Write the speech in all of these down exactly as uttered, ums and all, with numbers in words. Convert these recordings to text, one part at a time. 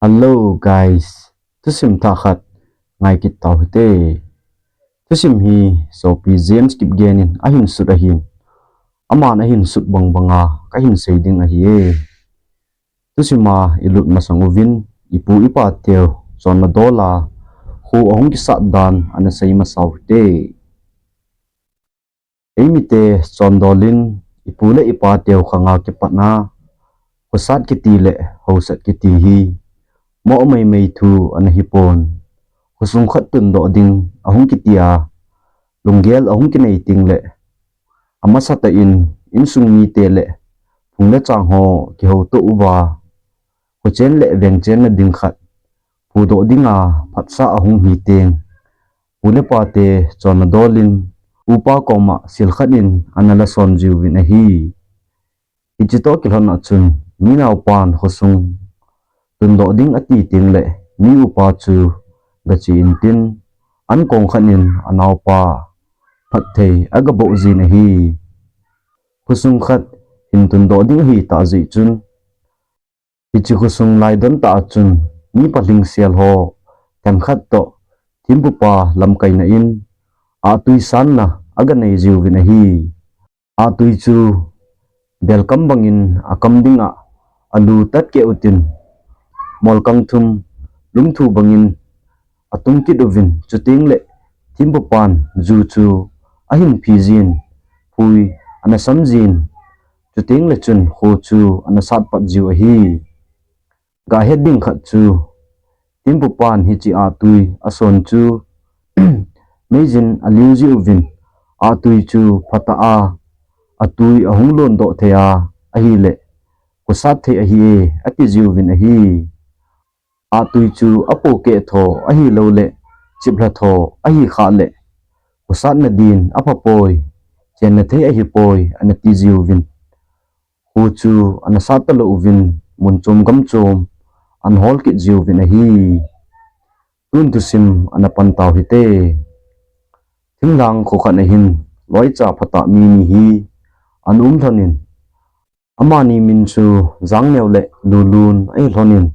Hello guys, thusim thah khat ngai kit tau hite. Thusim hi sopi James Kipgen in ahin sut ahin, aman ahin sut bang banga kahin sei ding ahi e. Thusim a ilut masang uvin, ipu ipa teu chonna dola kho ahung kisat dan ana sei masa uhite. Eimite chondol in, ipu le ipa teu khanga kipatna khosat kiti le hausat kiti hi moh maimai thu ana hipon. Khosung khat tundoh ding ahung kiti a, lunggel ahung kinei ting le, amasatah in insung mite le phung le chang ho kihouto uva, khochen le vengchen na ding khat phudoh dinga phatsah ahung hi teng, pu le pate chonna dol in, upa koma sil khat in ana la son jiuvin ahi. Hichi toh kilhon a chun, mi naopan khosung tundoh ding ati teng le, mi upa chu gache intin, ankong khat in anaopa phatthei agaboh jin ahi. Khosung khat hin tundoh ding ahi tah jeh chun, hichi khosung laidon tah a chun, mi palhing sel ho themkhat toh thempupa lamkaina in ahtui sanna aganei jiuvin ahi. Ahtui chu belkam bangin akam dinga alu tatkeh utin, molkang thum lungthu bangin atung kit uvin, chuteng le thempupan ju chu ahin phi jin, phui ana sam jin, chuteng le chun kho chu ana sat pat jiu ahi. Gahet ding khat chu, thempupan hichi ahtui ason chu meijin aliu jiuvin, ahtui chu phatah a atui ahung londoh thei a ahile, khosat thei ahi e, ati jiuvin ahi. Ahtui chu apohkeh tho ahilou le chiplha tho ahi khah le, khosatna din aphapoi, chenna thei ahipoi, ana ti jiuvin, kho chu ana sat talou uvin, mun chom gam chom ana hol kit jiuvin ahi. Tun thusim ana pan tau hite. Thinglhang kho khat a hin loicha phatah mi ni hi ana um lhonin, amani min chu Jangneo le Lulun ahi lhonin,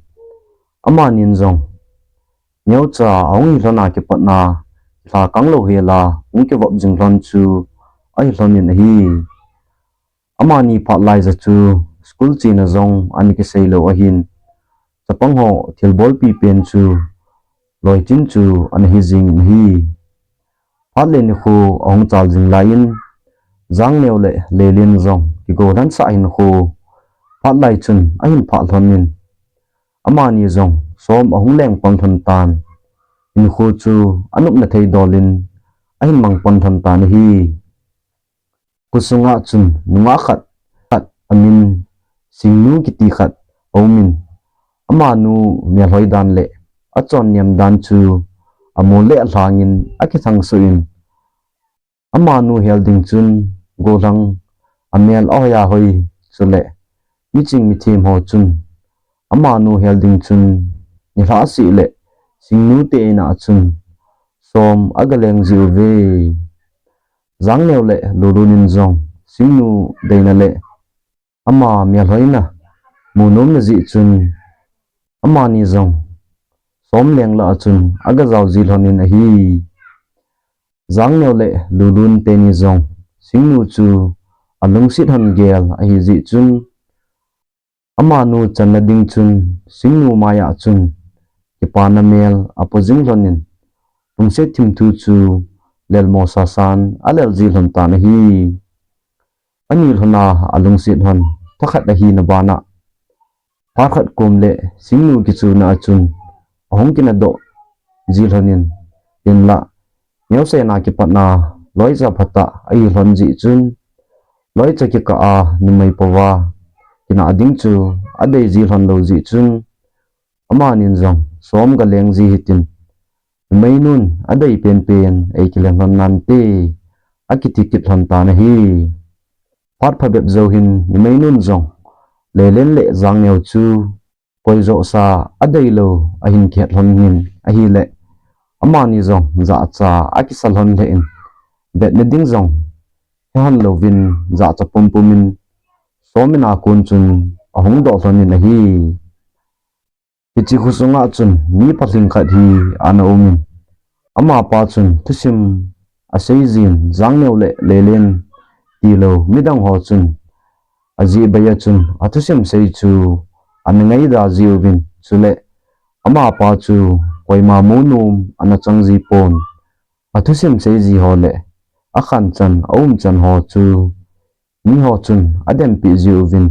amanin jong neocha ahung hi lhon a kipatna, lha kanglou hela hung kivop jing lhon chu ahi lhonin ahi. Amani phat laija chu school chena jong ana kisei lou ahin, chapang ho thilbolpi pen chu loichin chu ana hi jingin ahi. Phat le nikho ahung chal jing laiyin, Jangneo le Lelen jong kigollhansah hinkho phat lai chun ahin phah lhonin, amani jong som ahung leng pang lhon tan, hinkho chu anopna thei dolin ahin mang pang lhon tan ahi. Khosunga chun nungah khat, khat amin Singnu kiti khat aumin, amanu melhoi dan le achonnem dan chu amol le alhangin akithangsoh in, amanu hel ding chun gollhang amel ahoiya hoi chule miching mithem ho chun amanu hel ding chun nilhah seh le Singnu te in'a chun som agaleng jiuve. Jangneo le Lulun in jong Singnu deina le ama melhoina munomna jeh chun amani jong som leng lah a chun agajao ji lhonin ahi. Jangneo le Lulun teni jong Singnu chu alungset lhon gel ahi jeh chun, amanu channa ding chun Singnu maiya chun kipana mel apo jing lhonin, lungset thimthu chu lelmo sasan alel ji lhon tan ahi. Ani lhona alungset lhon thakhat ahina bana, phat khat kom le Singnu kichuna a chun ahung kinadoh ji lhonin, hinlah neocha a kipatna loicha phatah ahi lhon jeh chun, loicha kikah a numei pouva kinah ding chu adei ji lhon lou jeh chun, amanin jong som galeng ji hitin, numeinun adei penpen eikileng lhon nante, akiti kit lhon tan ahi. Phat phabep jou hin numeinun jong Lelen le Jangneo chu koijohsa adeilou ahin kihet lhonin ahile, amani jong jahcha akisa lhon lheh in, vetna ding jong helhon louvin jahcha pumpumin som in'a kon chun ahung doh lhonin ahi. Hiche khosunga chun mi palhing khat hi ana umin, amapa chun thusim asei jin, Jangneo le Lelen tilou midang ho chun ajeh bei a chun athusim sei chu ana ngaida jiuvin, chule amapa chu koima mu nom ana chang ji pon. Athusim sei ji ho le akhan chan, aum chan ho chu mi ho chun adempi jiuvin,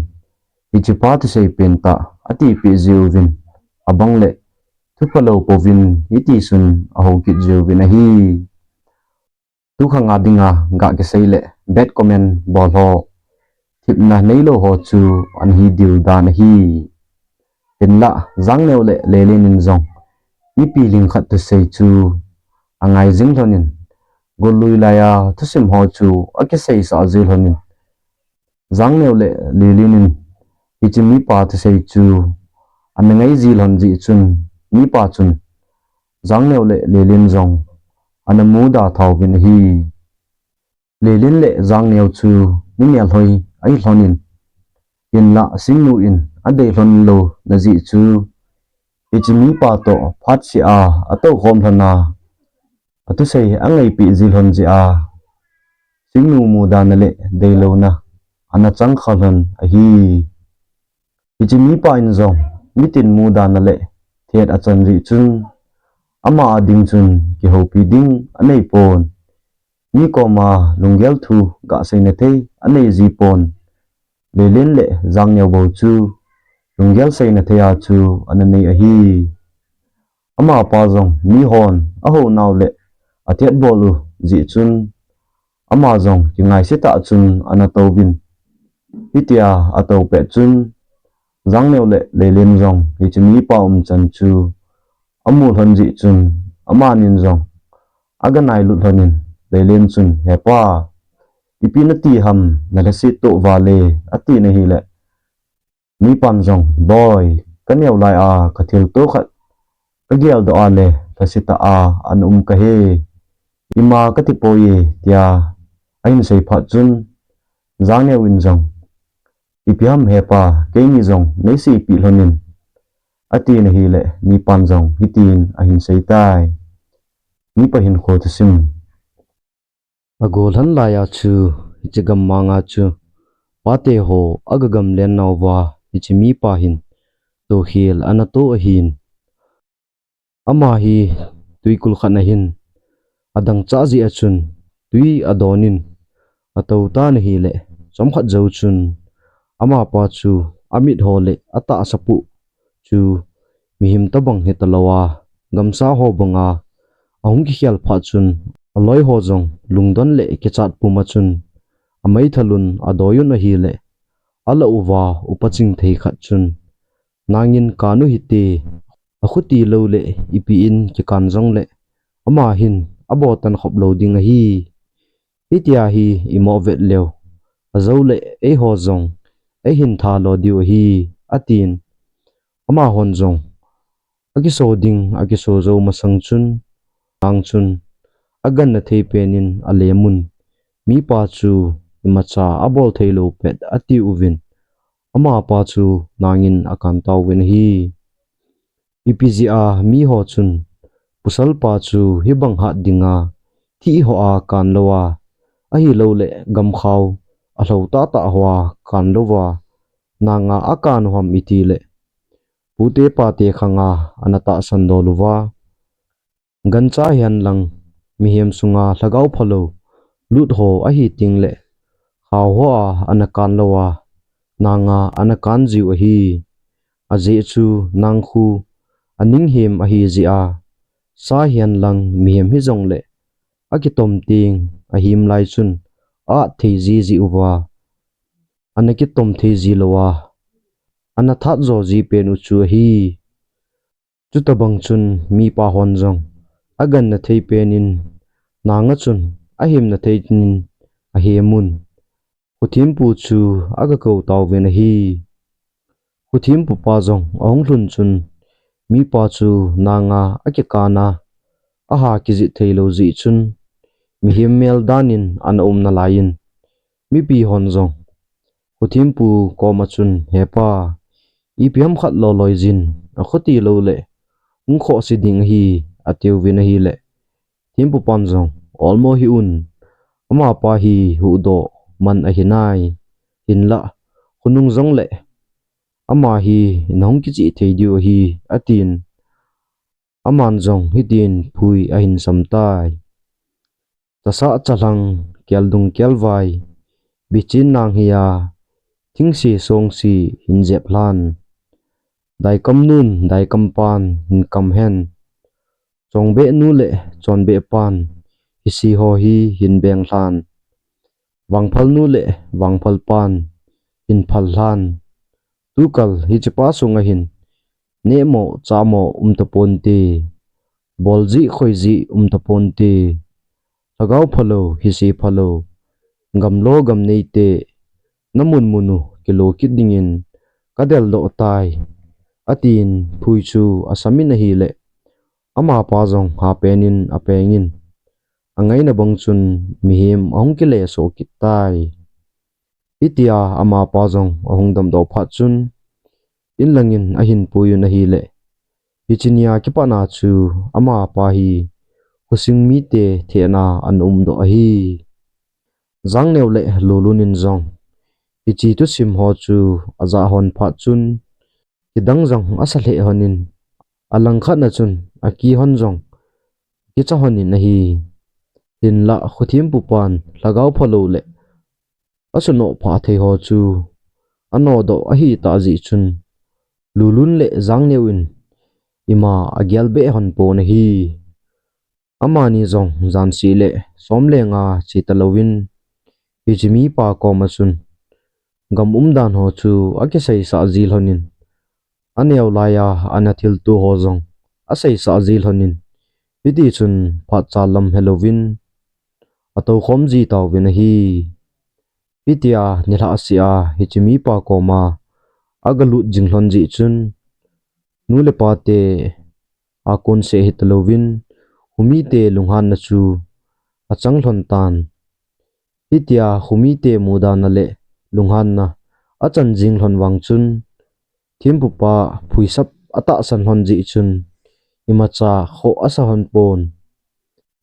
hichepa thusei pentah atipi jiuvin, abang le thuphalou pouvin hitichun ahou kit jiuvin ahi. Tukhanga dinga gah kisei le bad comment bol ho themna neilou ho chu ana hi diu dan ahi. Hinlah Jangneo le Lelen in jong mipi lhing khat thusei chu angai jing lhonin, gollui laiya thusim ho chu akiseisah ji lhonin, Jangneo le Lelen in hiche mipa thusei chu ana ngai ji lhon jeh chun mipa chun Jangneo le Lelen jong ana muda thauvin ahi. Lelen le Jangneo chu mi melhoi ahi lhonin, hinlah Singnu in adei lhon louna jeh chu hiche mipa toh phatseh a atou khom lhona athusei angaipi ji lhon jeh a Singnu mudana le deilouna ana chang kha lhon ahi. Hiche mipa in jong mitin mudana le thet achan jeh chun ama a ding chun kihoupi ding anei pon. Mi koma lunggel thu gah seina thei anei ji pon. Lelen le Jangneo bou chu lunggel seina thei a chu ana nei ahi. Amapa jong mihon ahou nau le athet bol u jeh chun ama jong kingaise tah chun ana touvin, hitia atou pet chun Jangneo le Lelen jong hiche mipa umchan chu amu lhon jeh chun amanin jong aga nailut lhonin, Lelen chun, Hepa, ipi nati ham, nalhaset toh vale, atin ahile mipan jong, Boi, kaneo laiya kathilto khat kageldoh a le lhasetah a ana um kahi. Ima kati poi, tia ahin sei phat chun Jangneo in jong, Ipi ham hepa, keini jong neiseipeh lhonin, atin ahile mipan jong hitin ahin seitai. Mipa hinkho thusim. Agolhan laiya chu hiche gammanga chu pate ho aga gamlen nauva hiche mipa hin tokhel ana to ahin. Ama hi twikul khat ahin, adangchah jeh a chun twi adonin atou tan ahile, chomkhat jou chun amapa chu amit ho le atahsa puh chu mihem tobang hitalouva, gamsa ho banga ahung kikhel phat chun aloi ho jong lungdon le kichat puma chun ameithal un adoi un ahile, alah uva upa chingthei khat chun, Nangin kan u hite, akhuti lou le ipi in kikan jongle ama hin abotan khop lou ding ahi. Hitia hi imoh vet leu, ajou le eiho jong eihin thalo diu ahi, atin. Amahon jong akiso ding akiso jou masang chun, nang chun aganna thei penin alemun, mipa chu imacha abol theilou pet atiuvin, amapa chu nangin akan tauvin ahi. Ipi jeh a miho chun pasalpa chu hibang hat dinga thih hoa kan louva, ahiloule gamkhao alhou tahtah hoa kan louva, nanga akan u ham itile, pute pate khanga ana tahsan dol uva, gancha hihen lang mihem sunga lhagao phalou lut ho ahi tengle, khao hoa ana kan louva, nanga ana kan jiu ahi. Ajeh chu nang khu aning hem ahi jeh a, sa hihen lang mihem hijongle akitom teng ahem lai chun aat thei jiji uva, ana kitom thei ji louva, ana that jo ji pen u chu ahi. Chutobang chun mipa hon jong aganna thei penin, nanga chun ahemna thei in ahemun, khothempu chu aga kou tauvin ahi. Khothempu pa jong ahung lhun chun, mipa chu nanga akikan a, aha kijih theilou jeh chun, mihem mel danin ana um nalaiyin, mipi hon jong khothempu koma chun, Hepa, ipi ham khat loloi jin akhuti lou le, hung khoh si ding ahi, atiuvin ahile, thempupan jong, olmo hih un, amapa hi huhdoh man ahi nai, hinlah, khonung jongle, ama hi nahung kichih thei diu ahi, atin, aman jong hitin phui ahin sam tai. Chasah chalhang, keldung kelvai, bichin nang hia, thingse songse hin jep lhan. Daikam nun, daikam pan, hin kam hen. Chongbeh nu le chongbeh pan, hise ho hi hin beng lhan. Vangphal nu le vangphal pan, hin phal lhan. Tukal hichepa sunga hin, nehmo, chahmo, um taponte. Bol jeh, khoi jeh, um taponte. Lhagao phalou, hise phalou. Gamlo, gamneite. Namun mun u, kilo kit dingin, kadeldoh tai. Atin, phui chu asamin ahile, amapa jong hapenin apengin, angaina bang chun mihem ahung kile soh kit tai. Hitia amapa jong ahung damdoh phat chun, inlangin ahin puiyun ahile, hiche nia kipatna chu amapa hi khosung mite thehna ana umdoh ahi. Jangneo le Lulun in jong, hiche thusim ho chu ajah lhon phat chun, kidang jong asa lheh lhonin, alangkhatna chun akihon jong kicha lhonin ahi. Hinlah, khothempupan lhagao phalou le asunoh phah thei ho chu anodoh ahitah jeh chun, Lulun le Jangneo in ima agelbeh lhon pon ahi. Amani jong jan seh le som le nga che talouvin, hiche mipa koma chun gam umdan ho chu akiseisah ji lhonin, aneo laiya ana thilto ho jong aseisah ji lhonin, hitichun phatcha lam helouvin atoukhom ji tauvin ahi. Hitia nilhah seh a hiche mipa koma agalut jing lhon jeh chun, nu le pate akon seh hitalouvin, khomite lunghanna chu achang lhon tan. Hitia khomite mudana le lunghanna achan jing lhon vang chun, thempupa phuisap atahsan lhon jeh chun, imacha khoh asa lhon pon.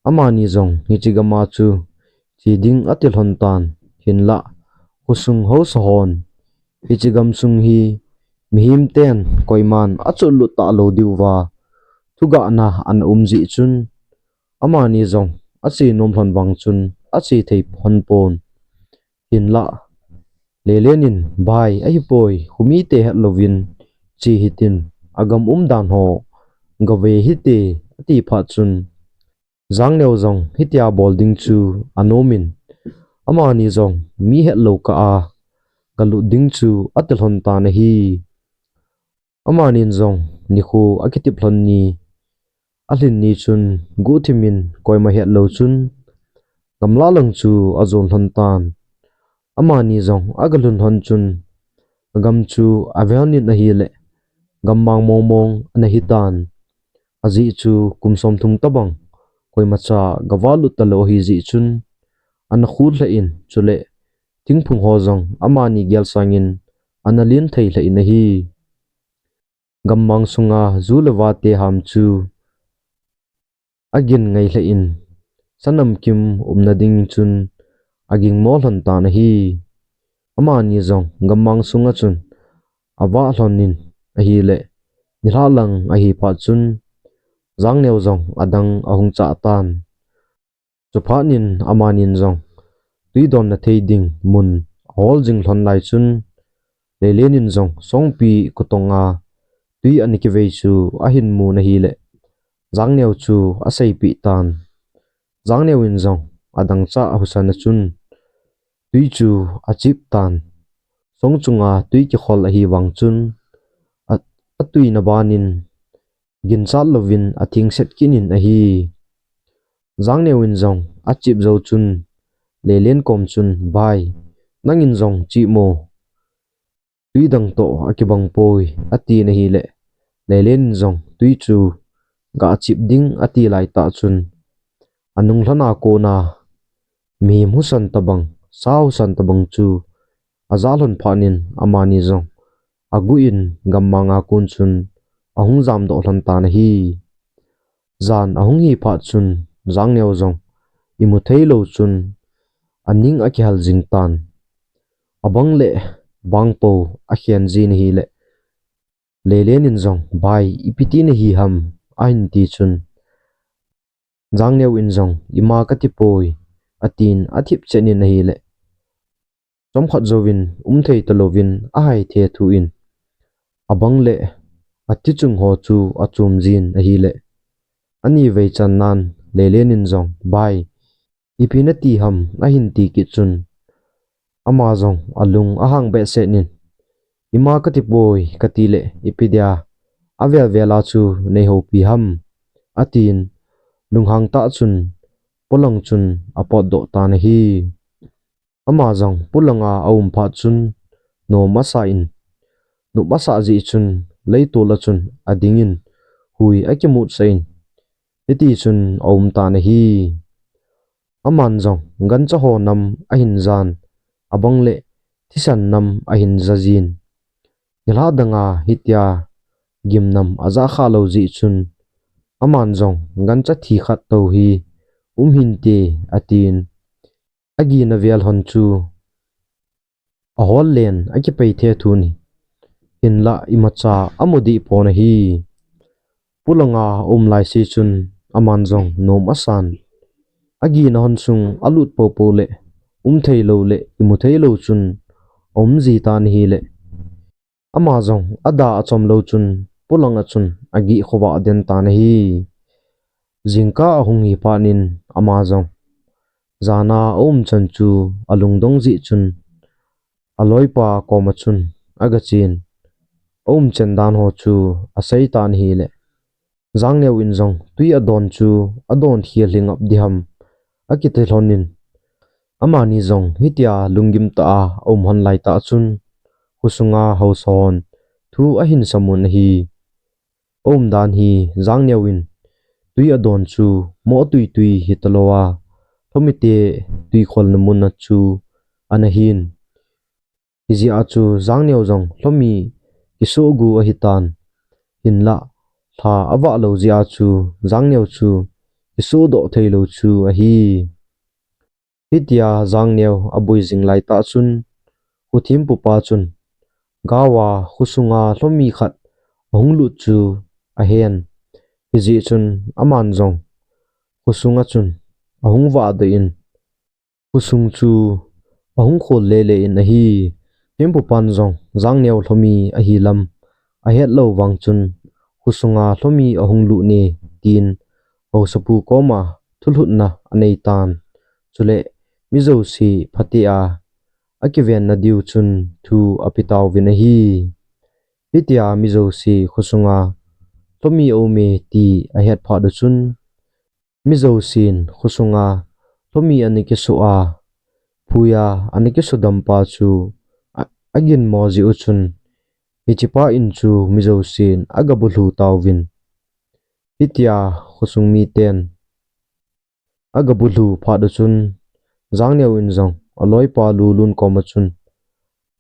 Amani jong hiche gama chu che ding ati lhon tan, hinlah, khosung haosa hon hiche gamsung hi mihem ten koiman achotlut talou diuva thugahna ana um jeh chun, amani jong ache nom lhon vang chun ache thei lhon pon. Hinlah, Lelen in, bai, ahipoi, khomite hetlouvin che hitin, agam umdan ho gave hite, ati phat chun, Jangneo jong hitia bol ding chu anomin, amani jong mi hetlou kah a galut ding chu ati lhon tan ahi. Amanin jong nikho akitep lhon ni, alhin ni chun guhthimin koima hetlou chun, gamlah lang chu ajon lhon tan. Amani jong agalhun lhon chun, agam chu avel nin ahile, gammang mongmong ana hitan. Ajeh chu kum somthum tobang koimacha gavalut talou ahijeh chun, ana khut lheh in, chule thingphung ho jong amani gel sangin ana len thei lheh in ahi. Gammang sunga ju le vate ham chu agin ngai lheh in, sanamkim umna ding chun agingmo lhon tan ahi. Amani jong gammang sunga chun avah lhonin ahile, nilhah lang ahi phat chun, Jangneo jong adang ahung chah tan. Chuphat in amanin jong twi donna thei ding mun ahol jing lhon lai chun, Lelen in jong songpi khotonga twi ana kivei chu ahin mun ahile, Jangneo chu aseipeh tan. Jangneo in jong adangchah ahusan a chun twi chu achip tan. Song chunga twi kikhol ahivang chun, a, atwina banin ginchat louvin athengset kit in ahi. Jangneo in jong achip jou chun, Lelen kom chun, bai, nangin jong chip mo, twi dang toh akibang poi, atin ahile, Lelen in jong twi chu gachip ding ati laitah chun, anung lhona kona mi husan tobang, sa husan tobang chu ajah lhon phat in amani jong aguh in gammanga kon chun ahung jamdoh lhon tan ahi. Jan ahung hi phat chun Jangneo jong imu thei lou chun aning akihal jing tan. Abang le bang po akhen jin ahile, Lelen in jong, "Bai, ipi ti nahi ham?" ahin ti chun, Jangneo in jong, "Ima kati poi," atin athip chen in ahile, chomkhat jouvin um thei talouvin ahai thethu in, abang le ati chung ho chu achom jin ahile, ani vei channan Lelen in jong, "Bai, ipi nati ham?" ahin ti kit chun, ama jong alung ahang behseh in, "Ima kati poi, kati le ipi dia avel vel a chu nei houpi ham?" atin, lunghang tah chun polang chun apotdoh tan ahi. Ama jong polanga aum phat chun nom asa in, nop asa jeh chun leitol a chun ading in, hui akimutsah in, hiti chun aum tan ahi. Aman jong gancha ho nam ahin jan, abang le thisan nam ahin ja jin. Nilhah danga hitia gimnam aja kha lou jeh chun, aman jong gancha thi khat tou hi um hinte atin, agina vel hon chu ahol len akipei thethu in, hinlah imacha amu dih pon ahi. Polanga aum laise chun aman jong nom asan, agina hon sung alut popo le um thei lou le imu thei lou chun aum ji tan ahile, ama jong ada achom lou chun polanga chun agih khovah den tan ahi. Jingkah ahung hi phat in ama jong jana aum chan chu alungdong jeh chun, aloipa koma chun agachen, aum chen dan ho chu asei tan ahile, Jangneo in jong tui adon chu adon khel hi ngap diham akiti lhon in, amani jong hitia lunggim tah a aum hon laitah chun, khosunga haosa hon thu ahin samun ahi. Aum dan hi Jangneo in tui adon chu mo tui tui hitalou a, lhomite tui kholna mun a chu ana hin. Hijeh a chu Jangneo jong lhomi kisoh gu ahitan. Hinlah lha avah lou jeh a chu Jangneo chu kisoh doh thei lou chu ahi. Hitia Jangneo aboi jing laitah chun, khothempupa chun gaova khosunga lhomi khat ahung lut chu ahen. Hijeh chun aman jong khosunga chun ahung vahdoh in, khosung chu ahung khol lele in ahi. Thempupan jong Jangneo lhomi ahi lam ahet lou vang chun, khosunga lhomi ahung lut e, tin haosapu koma thulhutna anei tan. Chule mi jouse phatea akivenna diu chun thu ape tauvin ahi. Hitia mi jouse khosunga lhomi aume ti ahet phat u chun, mi jousen khosunga lhomi ana kisoh a, phuia ana kisodam pa chu a, aginmo jeh u chun, hichepa in chu mi jousen agabulhu tauvin. Hitia khosung miten agabulhu phat u chun, Jangneo in jong aloipa Lulun koma chun,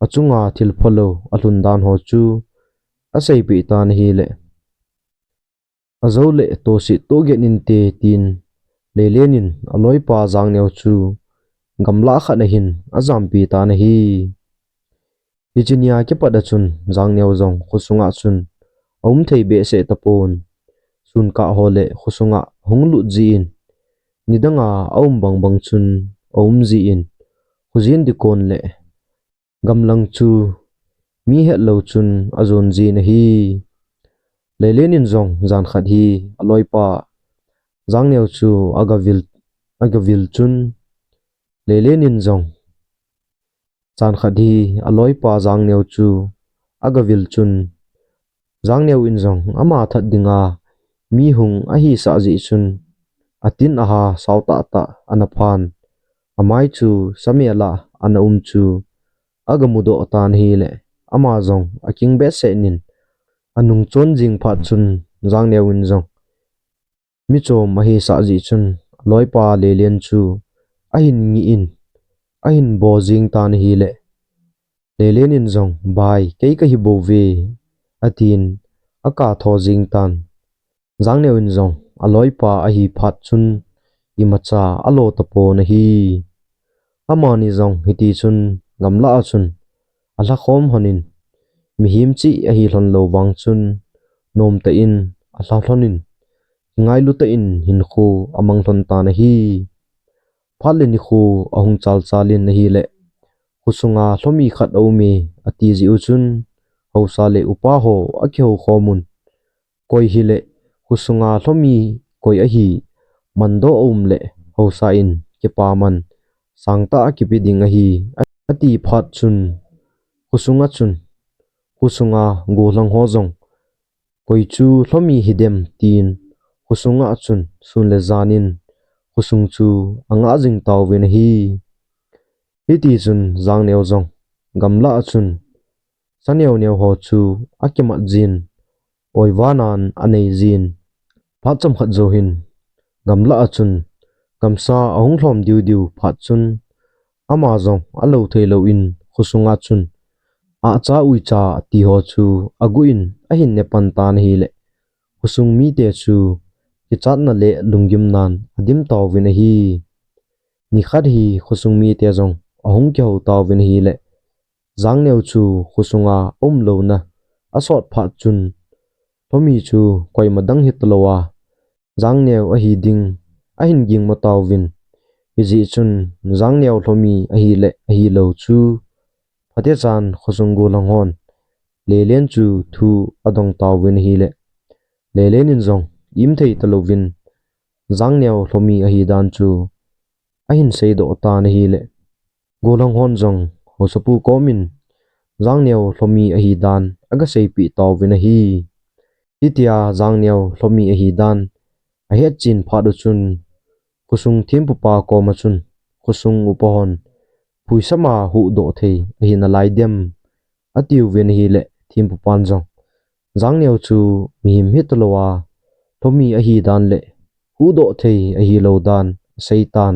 achunga thil phalou alhun dan ho chu aseipeh tan ahile, ajou le tohse tohget inte, tin Lelen in aloipa Jangneo chu gamlah khat a hin ajampi tan ahi. Hiche nia kipat a chun Jangneo jong khosunga chun aum thei behseh tapon. Sun kah ho le khosunga hung lut jin, nidanga aum bang bang chun aum jin, khojin dikon le gamlang chu mi hetlou chun ajon jin ahi. Lelen in jong jan khat hi aloipa Jangneo chu agavil, agavil chun, Lelen in jong jan khat hi aloipa Jangneo chu agavil chun, Jangneo in jong ama that dinga mi hung ahisah jeh chun, atin aha sao tahtah ana phan, amai chu samel a ana um chu agamudoh tan ahile, ama jong aking behseh in, anung chon jing phat chun Jangneo in jong mi chom ahisah jeh chun, aloipa Lelen chu ahin ngih in, ahin bo jing tan ahile, Lelen in jong, "Bai, kei kahi bouve," atin, akah tho jing tan. Jangneo in jong aloipa ahi phat chun imacha alo tapon ahi. Amani jong hiti chun gamlah a chun alhakhom lhonin, mihem chih ahi lhon lou vang chun nomtah in alha lhonin, ngailu tah in hinkho amang lhon tan ahi. Phat le nikho ahung chalchal in ahileh, khosunga lhomi khat aume ati jeh u chun, haosa le upa ho akihou khom un. Koi hileh, khosunga lhomi koi ahi, mandoh aum leh haosa in kipaman sangtah akipe ding ahi, ati phat chun, khosunga chun, khosunga gollhang ho jong, koi chu lhomi hidem tin, khosunga chun sun le jan in khosung chu angah jing tauvin ahi. Hiti chun Jangneo jong gamlah a chun sa neo neo ho chu akimat jin, oivanan anei jin. Phat chomkhat jou hin gamlah a chun gamsa ahung lhom diu diu phat chun, ama jong alo thei lou in khosunga chun ahcha uicha ti ho chu aguh in ahin ne pan tan ahileh, khosung mite chu kichatna le lunggimnan adim tauvin ahi. Nikhat hi khosung mite jong ahung kihou tauvin ahileh, Jangneo chu khosunga aum louna asot phat chun, lhomi chu koima dang hitalouva, Jangneo ahi ding ahin gingmo tauvin. Hijeh chun Jangneo lhomi ahileh ahilou chu phatechan khosung gollhang hon Lelen chu thu adong tauvin ahileh, Lelen in jong im thei talouvin, Jangneo lhomi ahi dan chu ahin seidoh tan ahileh, gollhang hon jong haosapu komin Jangneo lhomi ahi dan aga seipeh tauvin ahi. Hitia Jangneo lhomi ahi dan ahet chen phat u chun, khosung thempupa koma chun, khosung upa hon phuisama huhdoh thei ahi nalai dem, atiuvin ahileh, thempupan jong Jangneo chu mihem hitalouva lhomi ahi dan le huhdoh thei ahilou dan asei tan.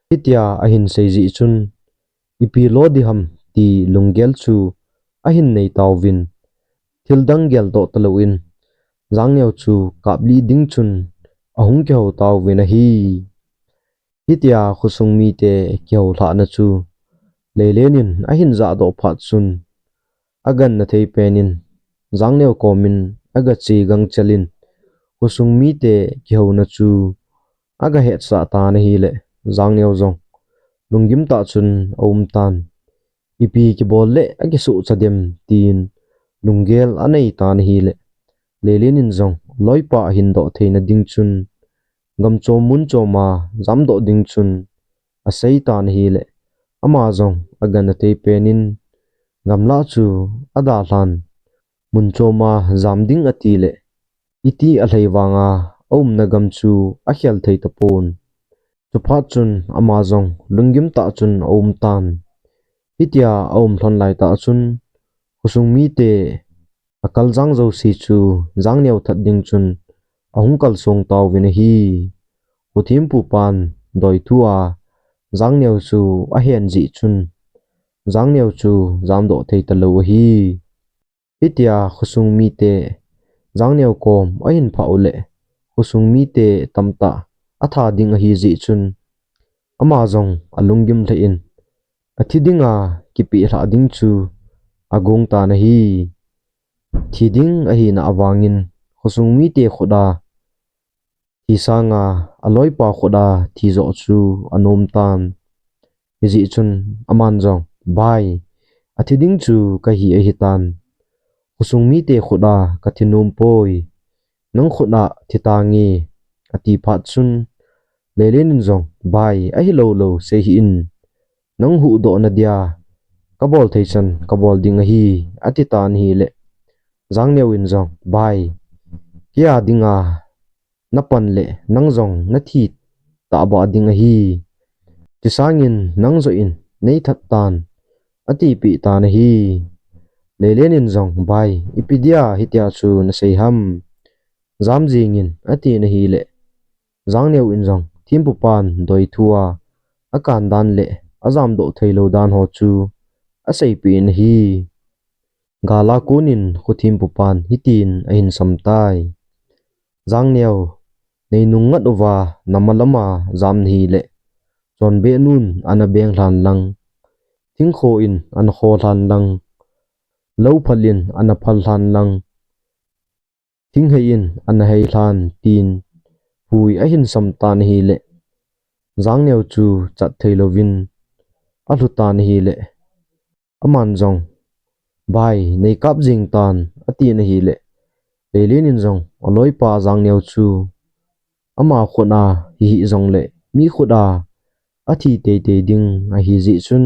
Hitia ahin sei jeh chun, ipi lo ding ham ti lunggel chu ahin nei tauvin, thil dang geldoh talouvin, Jangneo chu kaplih ding chun ahung kihou tauvin ahi. Hitia khosung mite kihoulhahna chu Lelen in ahin jahdoh phat chun, agangthei pen in Jangneo komin aga che gangchel in, khosung mite kihouna chu aga hetsah tan ahileh, Jangneo jong lunggim tah chun aum tan. Ipi kibol leh akisuhcha dem tin lunggel anei tan ahileh, Lelen in jong loipa ahin doh theina ding chun, gam chom mun choma jamdoh ding chun asei tan ahileh, ama jong agangthei pen in gamlah chu adalhan, mun choma jam ding atileh, iti alhai vanga aumna gam chu akhel thei tapon. Chuphat chun ama jong lunggim tah chun aum tan. Hitia aum lhon lai tah chun, khosung mite akal jang jouse chu Jangneo that ding chun ahung kalsong tauvin ahi. Kho thempupan doithu a Jangneo chu ahen jeh chun, Jangneo chu jamdoh thei talou ahi. Hitia khosung mite Jangneo kom ahin phah uleh, khosung mite tamtah atha ding ahi jeh chun, ama jong alunggim lheh in, athi dinga kipeh lhah ding chu agong tan ahi. Thi ding ahina avangin, khosung mite khut a thi sanga aloipa khut a thi joh chu anom tan. Hijeh chun aman jong, "Bai, athi ding chu kahi ahitan. Khosung mite khut a kathi nom poi. Nang khut a thi tange," ati phat chun, Lelen in jong, "Bai, ahilou lou sei hih in. Nang huhdoh nadia kabol thei chan kabol ding ahi," ati tan ahileh, Jangneo in jong, "Bai, keia dinga napan leh nang jong nathi tahbeh ding ahi. Tisangin nang joh in neithat tan," atipeh tan ahi. Lelen in jong, "Bai, ipi dia hitia chu nasei ham? Jam jingin," atin ahileh, Jangneo in jong thempupan doithu a akan dan le ajamdoh theilou dan ho chu aseipeh in ahi. Gal a konin Khuthempupan hitin ahin samtai. Jangneo, nei nungngat uva, nama lama jam nahi le, chonbeh nun ana beng lhan lang, thingkho in ana kho lhan lang, lou phal in ana phal lhan lang, thinghei in ana hei lhan, tin hui ahin samtan ahile, Jangneo chu chat thei louvin alhutan ahile, aman jong, Bai, nei kap jing tan, atin ahile, Leilen in jong aloipa Jangneo chu ama khut a hihi jongle mi khut a athi teitei ding ahi jeh chun,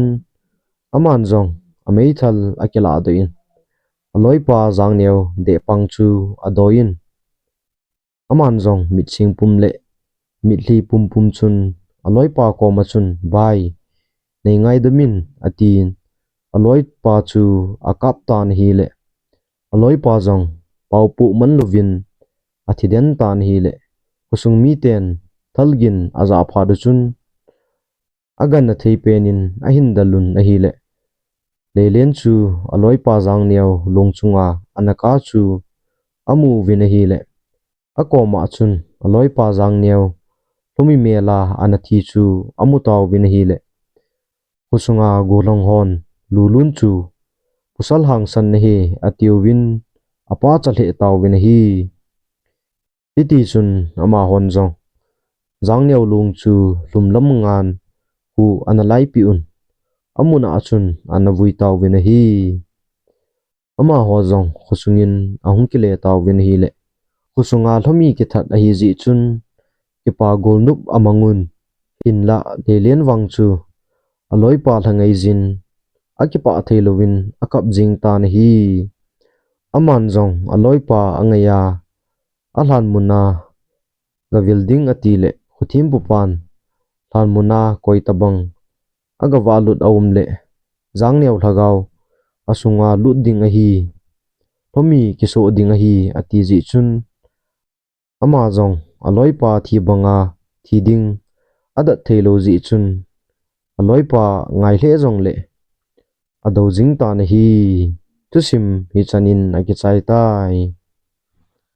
aman jong ameithal akilah doh in, aloipa Jangneo dehpang chu adoh in, aman jong mit singpum le mitlhi pumpum chun aloipa koma chun, Bai, nei ngaidam in, atin, aloipa chu akap tan ahile, aloipa jong paopoh man louvin athi den tan ahile, khosung miten thalgin ajah phat u chun, agangthei pen in ahin dalun ahile, Leilen chu aloipa Jangneo long chunga ana kap chu amu uvin ahile, akoma chun aloipa Jangneo lhomi mel a ana thi chu amu tauvin ahile, khosunga gollhang hon Lulun chu pasal hangsan nahi atiuvin apacha lheh tauvin ahi. Hitichun amahon jong Jangneo long chu lhumlam ngan hu ana laipeh un, amun a chun ana vui tauvin ahi. Amaho jong khosungin ahung kile tauvin ahile, khosunga lhomi kithat ahi jeh chun, kipa golnop amangun, hinlah Leilen vang chu aloipa lha ngaiyin akipah thei louvin akap jing tan ahi. Aman jong aloipa angaiya, alhan muna gavil ding atile, Khuthempupan lhan muna koi tabang agavah lut aum le, Jangneo lhagao asunga lut ding ahi, lhomi kisoh ding ahi, ati jeh chun, ama jong aloipa thi banga thi ding adat thei lou jeh chun, aloipa ngai lheh jongle adou jing tan ahi. Thusim hichan in akichai tai.